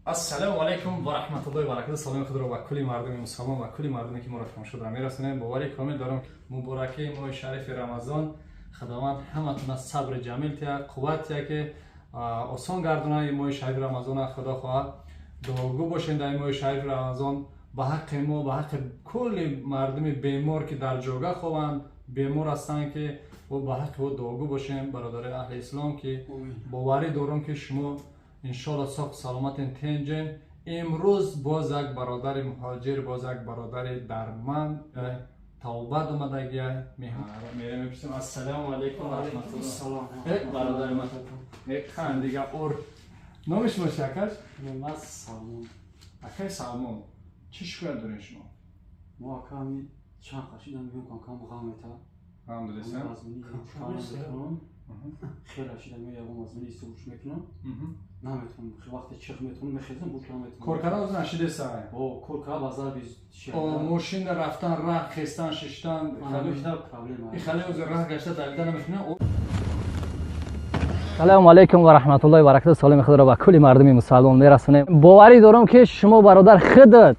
Ассалому алайкум ва раҳматуллоҳи ва баракатуҳ. Саломи худро ба кулли мардуми мусалмон ва кулли мардуме ки моро тамошо доранд мерасонем. Боварӣ комил дорам, муборакии моҳи шарифи Рамазон. Худованд ҳаматона сабри ҷамил тия, қувват тия, ки осон гардона ин моҳи шарифи Рамазона. Худо хоҳад, дуогӯ бошем дар ин моҳи шарифи Рамазон ба ҳаққи мо, ба ҳаққи кулли мардуми бемор, ки дар ҷога хобанд, бемор ҳастанд, ки ба ҳаққи ӯ дуогӯ бошем. Бародарои аҳли ислом, ки боварӣ дорам, ки шумо иншоалло соқ саломатен, тенҷен. Имрӯз боз як бародари муҳоҷир, боз як бародари дарманд тавбат омадагия. Мерем, мепурсем. Ассалому алайкум ва раҳматуллоҳ, бародари ман. Хандига ур. Номи шумо чи, акаш? Ман Салмон. Акай Салмон, чӣ шикоят дорем шумо? Мо аками чанд қашида мегӯям, камкам ғам мета. Ғам додеса? Хеле шида меягом, аз мани исто гӯш мекунам, наметавонам. Вақте чих метавонам, мехезам, гӯш наметавонам. Кор кардан озу нашидеса? О, кор кардан ба зарби. Мошина рафтан, раҳ хестан, шиштан. Проблема. Хеле озу раҳ гашта давида наметавонам. Салому алайкум ва раҳматуллоҳи ва баракатуҳ. Саломи худро ба кулли мардуми мусалмон мерасонем. Боварӣ дорам, ки шумо, бародар, худат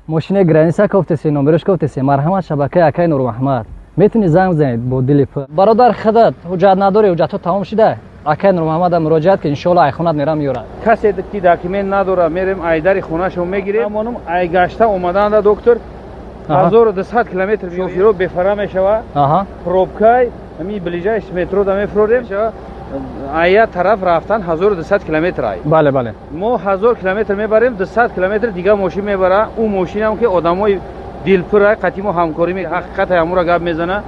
мошинаи граница кофтеси, номерош кофтеси. Марҳамат, шабакаи акаи Нурмаҳмад, метавонӣ занг бизанед бо дили пур. Бародар, худат ҳуҷҷат надорӣ, ҳуҷҷатҳо тамом шуда, акаи Нурмаҳмада муроҷиат ки, иншоалло, айхонат мерам, меёрад. Касе ки документ надора, мерем, айдари хонашон мегирем. Амонум айгашта омаданда, доктор, 1200 километр шофиро бефара мешава. Пробкай ҳамин ближайший метро да мефурорем. Ая тараф рафтан 1200 километр ай. Бале, бале. Мо 1000 километр мебарем, 200 километр дига мошин мебара. Ӯ мошинам ки одамои дилпур қати мо ҳамкорӣ, ҳақиқат ҳамура гап мезана.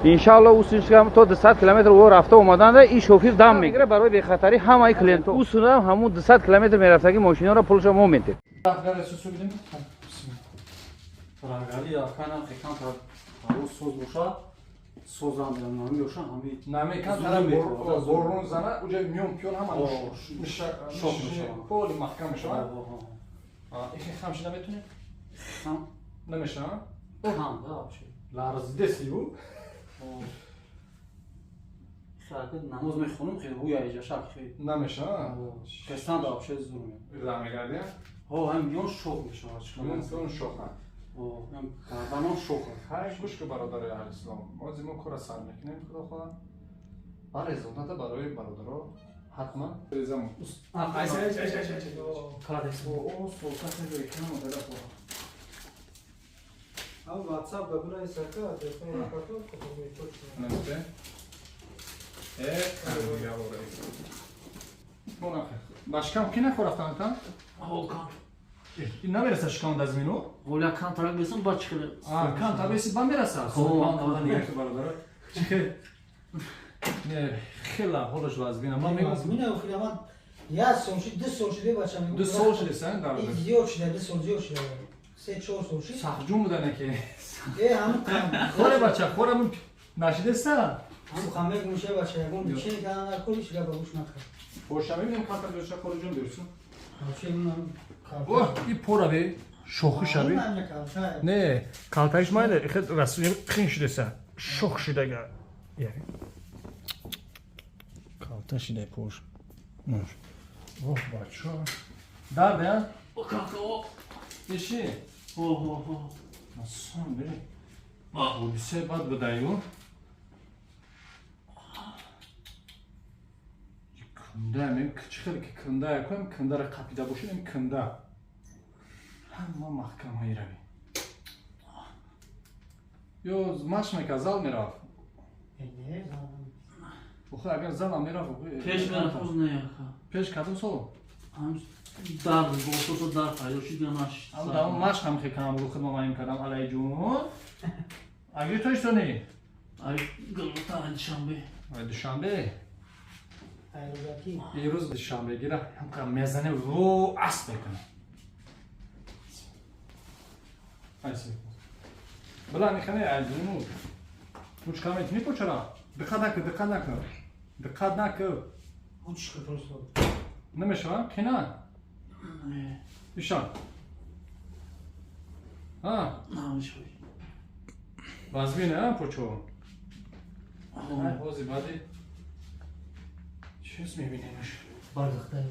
Иншаалло, усуншам то 200 километр ӯ рафта омаданда ин шофир дам мегира барои бехатарӣ ҳамаи клиентҳо. Усунам ҳамун 200 километр мерафтаги мошинаро пулша мо метем. Рагари аканам хекам соз бошад, созам намеошам ҳами. Намекан борон зана, уҷа миён пиён ҳама шок мешавад. Поли маҳкам мешавад. Ихе хам шида метунем? Хам. Намешавад? Хам да вообще. Ларзидеси ӯ. Намоз мехонам, хеле ҳуя иҷа шак хеле. Намешавад? Хестан да вообще зур ме. Мегардӣ? Ҳо, ҳам миён шок мешавад. Миён пиён шоха. Гарданон шок. Ҳай, гӯш ку, бародари аҳли ислом. Ҳозир мо кора сар мекунем, худо хоҳад. Ба результата барои бародаро ҳатман резамо. Айса, айса, айса, айса. О, солка. А WhatsApp да бина исака, телефон накарто, точно. Наместе? Э, дигар бора. Ба шикам ки нахӯр рафтан та? Ҳо, кам. Ин намераса шикам да змину? Воля, кам тарак бесам, ба чихеле. А, кам та беси, ба мераса. Субҳаналлоҳ, нигоҳ ку, бародаро. Чихе? Не, хела ҳолаш вазбина. Ман мегӯям. Вазбина, охир ман як сол шид, 2 сол шиде, бача мегӯям. 2 сол шиде сан дар. Зиёд шида, 2 сол зиёд шида. 3-4 сол шид. Сахҷун буда неки. Э, ҳамун кам. Хоре, бача, хора нашидеса? Ҳамун кам мегӯм, бача, ягон чен кана накори, шида ба гӯш накард. Поша мебинем, камтар дошта, хори ҷун дорсу. Вообще ман О, и пораве, шохи шави. Не, калтаиш майли, хед расуни қин шидеса. Шох шидага. Калта шида пош. О, бача. Дарде, а? О, кака, о. Иши. О, о, о. Асон, бери. Ҳодисаи бад будаю. Кунда, мем чӣ хеле ки кунда якоем, кундара қапида бошед, ем кунда. Ҳама маҳкам ҳайрави. Ё машқ мекард, зал мерафт. Охи, агар залам мерафт. Пеш мерафт, не, ака. Пеш кадом сол? Дар бососо дар пайдо шид, наш. Ам давом машқ ҳам хекам ру хидма маим кардам, алай ҷун. Аги то истони? Ай галата Душанбе. Ай Душанбе. Ирӯз душанбегира ҳамқа мезане, во, асп мекунам. Айси. Била нихане ай ҷуну. Ручка метуни почара? Диққат накун, диққат накун. Диққат накун. Ручка просто. Намешава? Қина? Иша. А? Намешава. Вазбине, а, почо? Ай, ҳози баъди чиз мебинемш. Бардахта.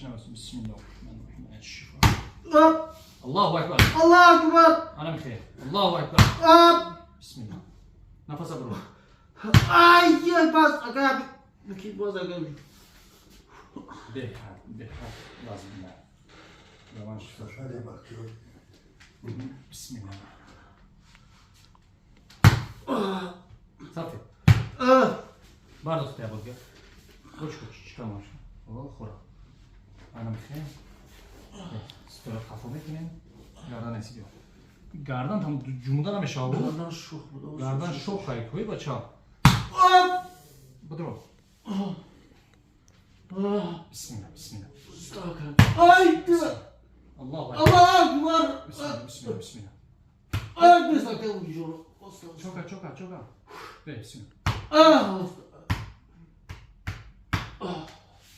Бисмиллоҳ. Аллоҳу акбар. Аллоҳу акбар. Анам хейр. Аллоҳу акбар. Бисмиллоҳ. Нафаса бур. Ай, бас, ака, бики боз ака. Беҳад, беҳад лазим. Раван шифо. Бисмиллоҳ. Сафи. Бардохт я бурга. Коч коч чикамаш. О, хӯра. Анам хейр. Стора хафо мекунем. Гардан эсидиё. Гардан там ҷумуда намешавад. Гардан шух буд. Гардан шух ай кӯи бача. Будро. Бисмилла, бисмилла. Ай, Аллоҳу акбар. Аллоҳу акбар. Бисмилла, бисмилла, бисмилла. Ай, бисмилла. Чока, чока, чока. Бе, бисмилла.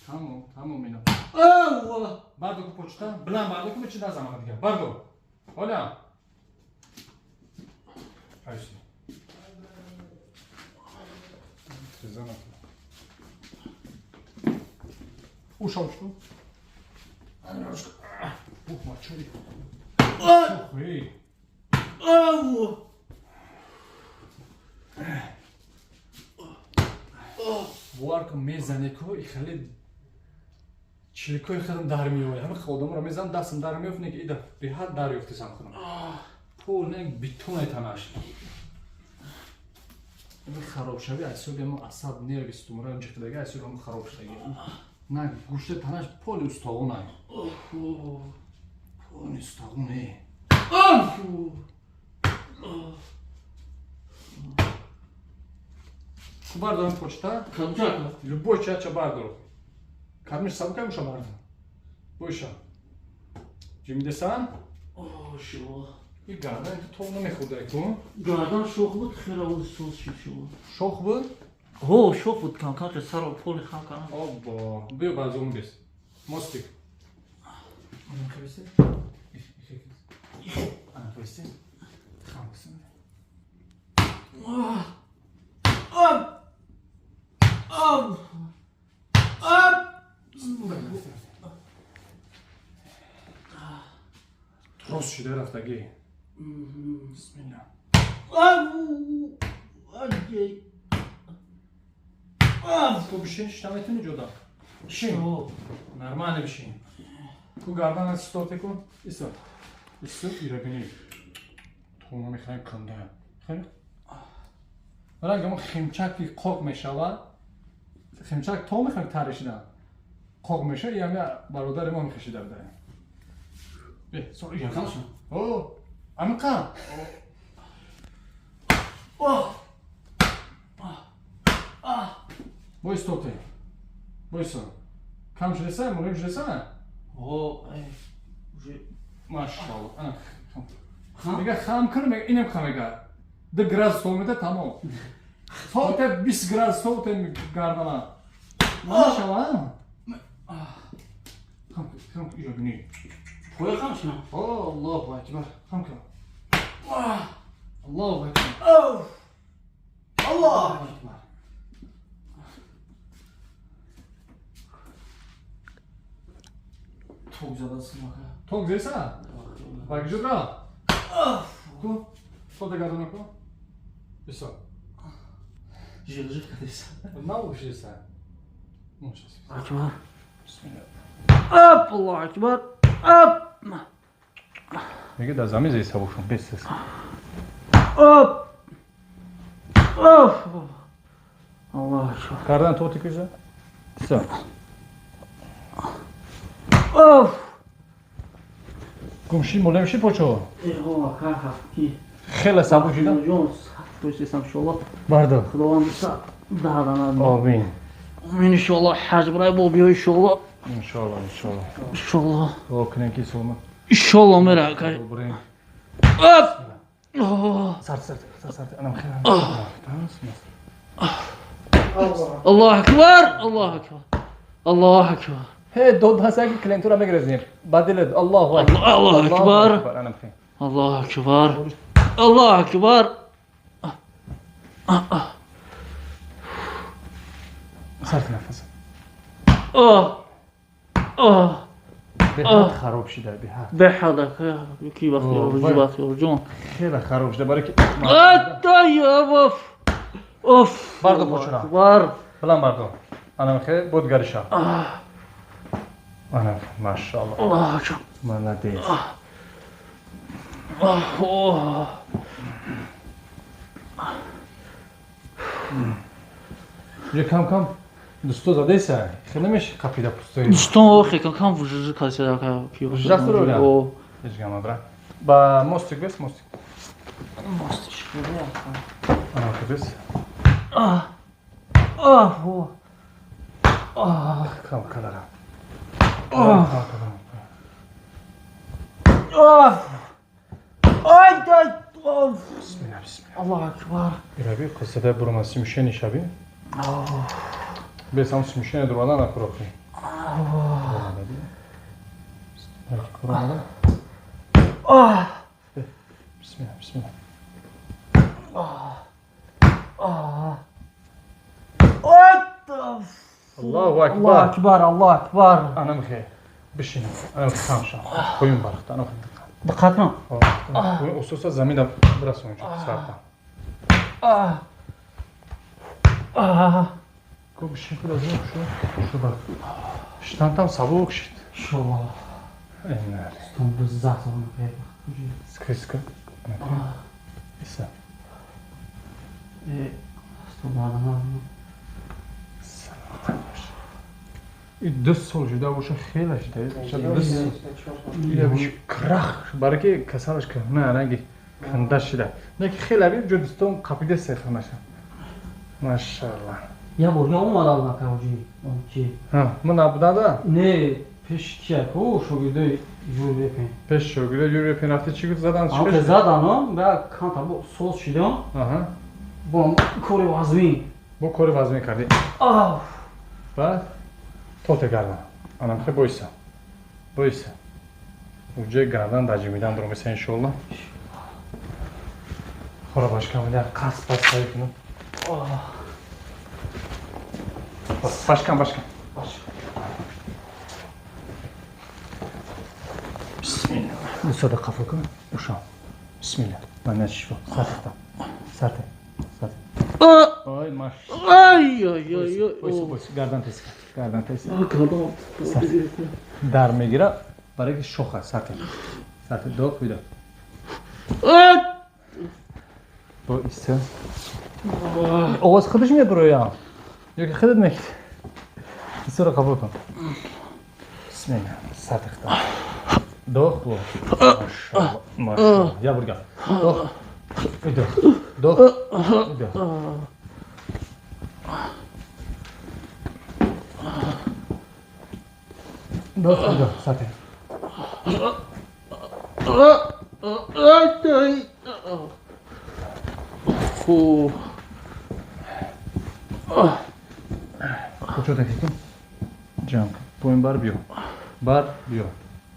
Тамом, тамом ина. Бардо ку почта, билан бардо ку бичи назама дига. Бардо. Оля. Айси. Ушавчку. Ух, мачури. Ух, эй. Бовар кун мезане ку и хеле чиликои худам дар меояд. Ҳама одамро мезанам, дастам дар меофт, не ки ида беҳад дар ёфтесам худам. Пул не битоне танаш. Ин харобшавӣ аз ҳисоби ҳамон асаб, нерви, стумура ҷиқидаги аз ҳисоби ҳамон харобшавӣ. На гӯшти танаш поли устог'унай. Поли устог'уне. Ку бардорам почта? Любой чача бардор. Кадмиш сабука муша бардор. Бойша. Ҷимидесан? И гардан ту тоб намехӯрдай ку? Гардан шох буд, хеле соз шуд шуд. Шох буд? Ҳо, шох буд, кам-кам ки саро поли хам кардам. Обо, биё базон бес. Мостик. Хам кисем. Рост шуда рафтагӣ. Бисмилла. Ку бишин, шита метавонӣ ҷода? Бишин. Нормально бишин. Ку гарданат стоте ку. Исто. Исто ира бини. Тума мехоҳем канда. Хеле? Ранг мо химчак ки қоқ мешавад. Химчак то мехоҳем таришида. Қоқ мешавад, ями бародари мо мехишида буда. Бе, сори. О, амиқа. Бой стоте. Бойсо. Кам шудеса, мулем шудеса? О, ай, уже машалло. Ана. Мега хам кун, мега инам хам мега. 2 градус тол мета тамом. Соате 20 градус тол те гардана. Машалло. Хам хам иҷо. Поя хам шина. Аллоҳу акбар. Хам кун. Аллоҳу акбар. Аллоҳу акбар. Ток задасим ака. Ток зеса? Багжудра? Ку? Сода гардана ку? Бисо. Жил-жил кадеса. Наушиса. Наушиса. Акбар. Бисмилла. Ап, Аллоҳу акбар. Ап. Мега дар замин зеса бошам, бес. Ап. Оф. Аллоҳу акбар. Кардан тоти кужа? Всё. Оф. Гумши мулемши почо? Эҳо, ака, ҳафти. Хеле сабук шида? Ҷон, сахт истам иншоаллоҳ. Бардор. Худованд са даҳданад. Омин. Омин иншоаллоҳ, ҳаҷ барай бо биё иншоаллоҳ. Иншоаллоҳ, иншоаллоҳ. Иншоаллоҳ. Дуо кунем ки солма. Иншоаллоҳ мера ака. Оф. Сар, сар, сар, сар. Анам хеле. Аллоҳу акбар, Аллоҳу акбар. Аллоҳу акбар. Ҳе, дод ҳаст яки клиентура мегирезем. Ба дилет Аллоҳу акбар. Аллоҳу акбар. Анам хеле. Аллоҳу акбар. Аллоҳу акбар. Сарт нафас. Оҳ. Беҳад хароб шида, беҳад. Беҳад ака, ки Бахтиёр, ҷи Бахтиёр ҷон. Хеле хароб шида, барои ки Оф! Оф! Бардо почуна. Бар. Балан бардо. Анам хе буд гариша. Анам машааллоҳ. Аллоҳ ҷон. Молодец. Уже кам-кам дусто задеса, хеле меши қапида пустои. Дустон охе кам вужж касе ака. Вужжаст роля? Ҳеҷ гап надора. Ба мостик бес, мостик. Мостик шуда. Ана бес. Кам калара. Ай ай. Бисмилла, бисмилла. Аллоҳ акбар. Ираби қиссада бурма симшени шаби. Бес ҳам симшени дурвана накурохи. Бисмилла, бисмилла. Аллоҳу акбар. Аллоҳ акбар, Аллоҳ акбар. Анам хе. Бишин. Анам хамша. Қоюм барахта. Анам хе. Диққат кун. Усуса замина бирасон сарта. Ко бишин куда зум шу. Шу бар. Штантам сабук шид. Шу. Инна. Стон биззат он. Ска ска. Иса. Стон ду сол шуда боша хеле шуда. Ду сол. Ира крах бараки касалаш на ранги канда шуда. Не ки хеле би ҷо дустон қапида сехнаша. Машааллоҳ. Я бурга омадам на кавҷи. Чи? Ҳа, ман набудада? Не, пеш кия ку шогирдои Юрий Репин. Пеш шогирдои Юрий Репин рафти чӣ гуфт задан? Чӣ задан, о? Ба канта бо соз шидам. Аҳа. Бо кори вазмин. Бо кори вазмин кардӣ. Аҳ. Баъд тоте гардан. Анам хе бойса. Бойса. Уҷе гардан даҷимидан дурум беса иншоаллоҳ. Хора башкам як қас пас сай кунам. Башкам, башкам. Бисмилла. Дусада қафл кун. Ушам. Бисмилла. Ман начишво. Сартта. Сарте. Сарте. Ой, маш. Ай ай ай ай. Бойса, бойса. Гардан тез. Гардан тез. Гардан. Дар мегира. Барои шоха сарте. Сарте дох вида. Бо иста. Овоз худаш мебуроям. Ё ки худат мекунӣ. Исора қабул кун. Бисмилла. Сартихта. Дох бо. Машаллоҳ. Машаллоҳ. Я бурга. Дох. Идох. Дох. Идох. Дох, идох. Сарте. Хуб. Куҷо такикун? Ҷамъ. Поин бар биё. Бар биё.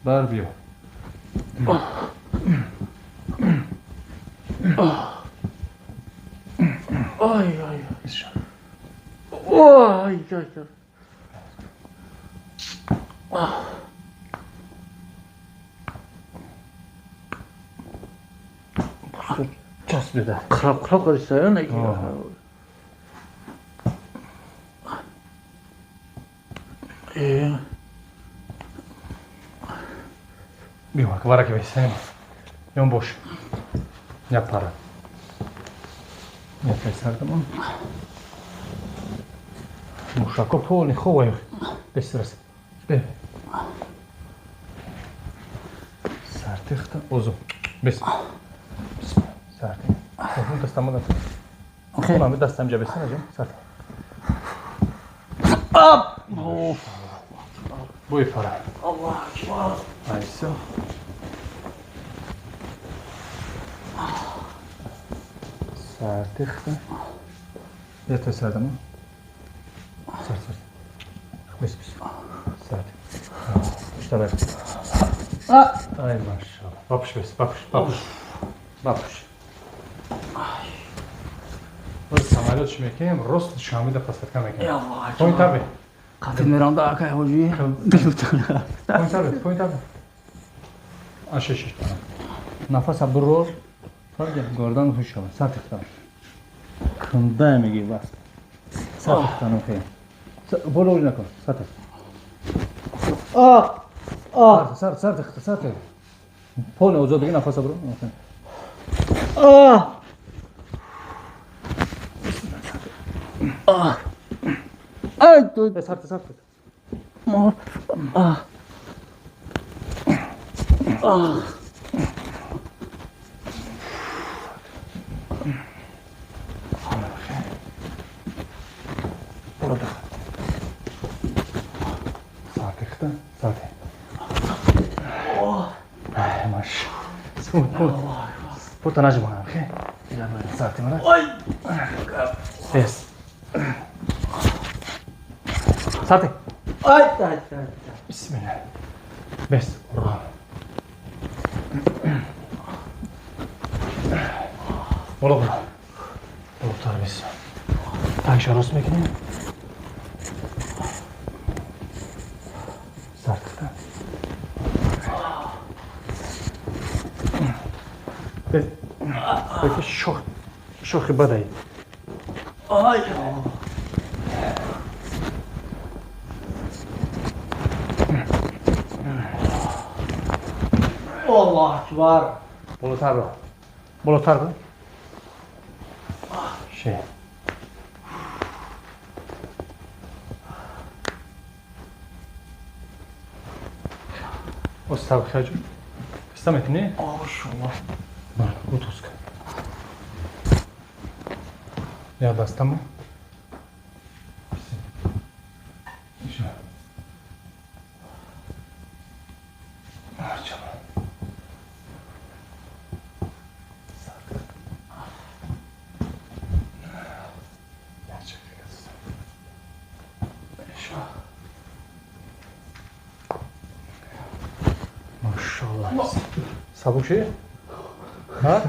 Бар биё. Ай ай. Ой ай ай. Часпида. Қироб қироб кардиса, не? Биё, вараки бесем. Ён бош. Я пара. Я песардам. Мушако полни ховаю. Бесрас. Бе. Сартихта озу. Бес. Сарти. Хуб, дастам да. Хуб, дастам ҷа бесна ҷа. Сарти. Ап! Бой пара. Аллоҳ акбар. Айсо. Сартихта. Я сардам. Сарт, сарт. Бес, бес. Сарт. Штаб. Ай, машаллоҳ. Бапуш бес, бапуш, бапуш. Бапуш. Боз самолёт чӣ мекунем? Рост Душанбеда посадка мекунем. Поин таби. Қатил мерам да акай ҳоҷӣ. Поинтар, поинтар. Ашиш. Нафас бирор. Фарқ гордан хуш шава. Сар тихтан. Кунда меги бас. Сар тихтан окей. Боло накун. Сар тих. А! А! Сар сар тихта, сар тих. Полный озодагӣ нафас бирор. А! А! Ай, то Сар тих, сар тих. А! А! Пурта нажимаем, окей? Сарти мана. Yes. Сарти. Ай, ай, ай. Бисмилла. Бес. Ура. Боло боло. Болотар бис. Тагша рост мекунем. Сарти. Шох, шохи бадай. Ай. Аллоҳ акбар. Болотар бро. Болотар бро. Ше. Остав хаҷу. Қиста метунӣ? Ошаллоҳ. Бар, утуска. Я дастама. Машаллах. Сабук ши? Ҳа?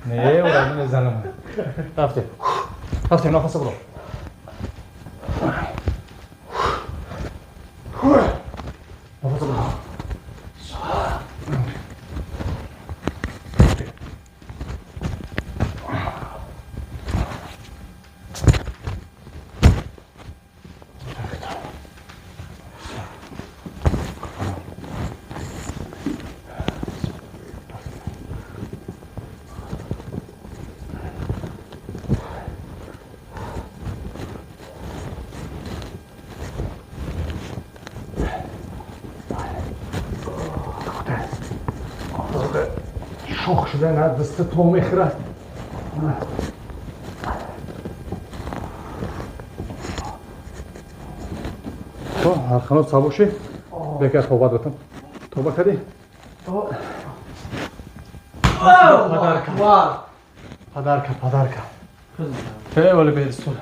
Не, ора мезанам. Рафтем. Рафтем, нафаса буро. Нафаса буро. Шох шуда на даста то мехӯрад. То ҳарханот сабук ши? Бекар тоба додам. Тоба кардӣ? Подарка. Подарка, подарка. Э, вале бедистон.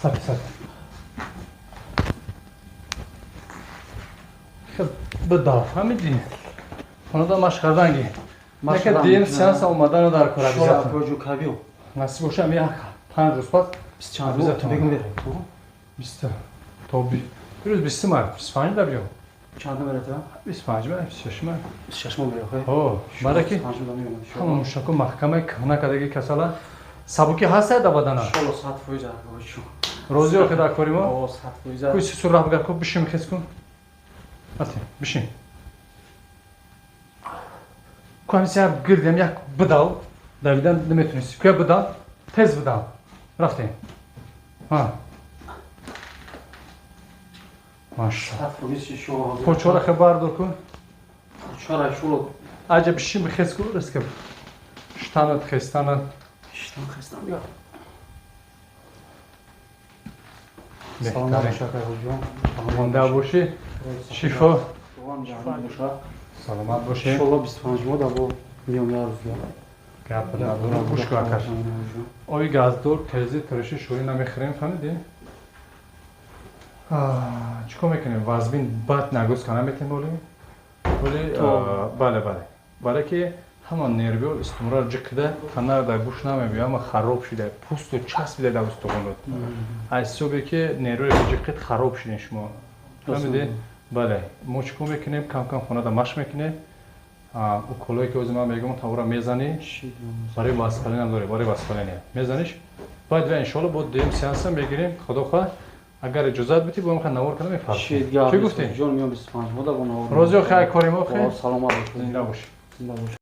Сар, сар. Бидав, фаҳмидӣ? Хонада машқ карданги. Нека дием сеанс омадану дар кор обязательно. Насиб бошам як 5 рӯз пас Чанд бист то рӯз 20 март 25 да биё. Чанд мерата? 25 ма 26 ма. 26 ма мерахе. О, бараки. Ҳама мушако маҳкамаи кӯҳна кадаги касала. Сабукӣ ҳаст да бадана? Иншалло 100% ҳоҷу. Розӣ охи дар кори мо? О, 100%. Куй сисур раҳ бигар ку бишин хез кун. Рафтем, бишин. Ку ҳамин сея гирдем як бидав, давидан наметунисти. Куя бидав, тез бидав. Рафтем. Ҳа. Машалло. 100% Почора хабар дор кун. Почора шуло. Аҷа бишин бихез кун, рискаб. Штанат хестанат. Штан хестан бия. Саломат бош акай ҳоҷиён. Монда бошӣ. Шифо. Саломат бошӣ. Иншалло 25 мо да бо миём як рӯз. Гап надорам, гӯш кун акаш. Оби газдор тези тириши шӯрӣ намехӯрем, фаҳмидӣ? Чӣ кор мекунем? Вазбин бад нагрузка наметем оли? Оли, бале, бале. Барое ки Ҳама нервио истумра ҷиқида, канар дар гӯш намебиё, ҳама хароб шида, пӯсту часпида дар устухонот. Аз ҳисобе ки нервио ҷиқид, хароб шидем шумо. Фаҳмидӣ? Бале, мо чӣ кор мекунем? Кам кам хонада машқ мекунем. Уколое ки ҳозир ман мегӯям, тавра мезанӣ, барои воспаление дорӣ, барои воспаление мезаниш. Баъд ва иншоалло бо дуюм сеанса мегирем, худо хоҳад, агар иҷозат бидӣ, бо ҳам навор кардам мефармоем. Шид, гап. Чӣ гуфтӣ? Ҷон, миён 25 мода бо навор. Розиё, хай, кори мо хай. Саломат бош. Зинда бош. Зинда бош.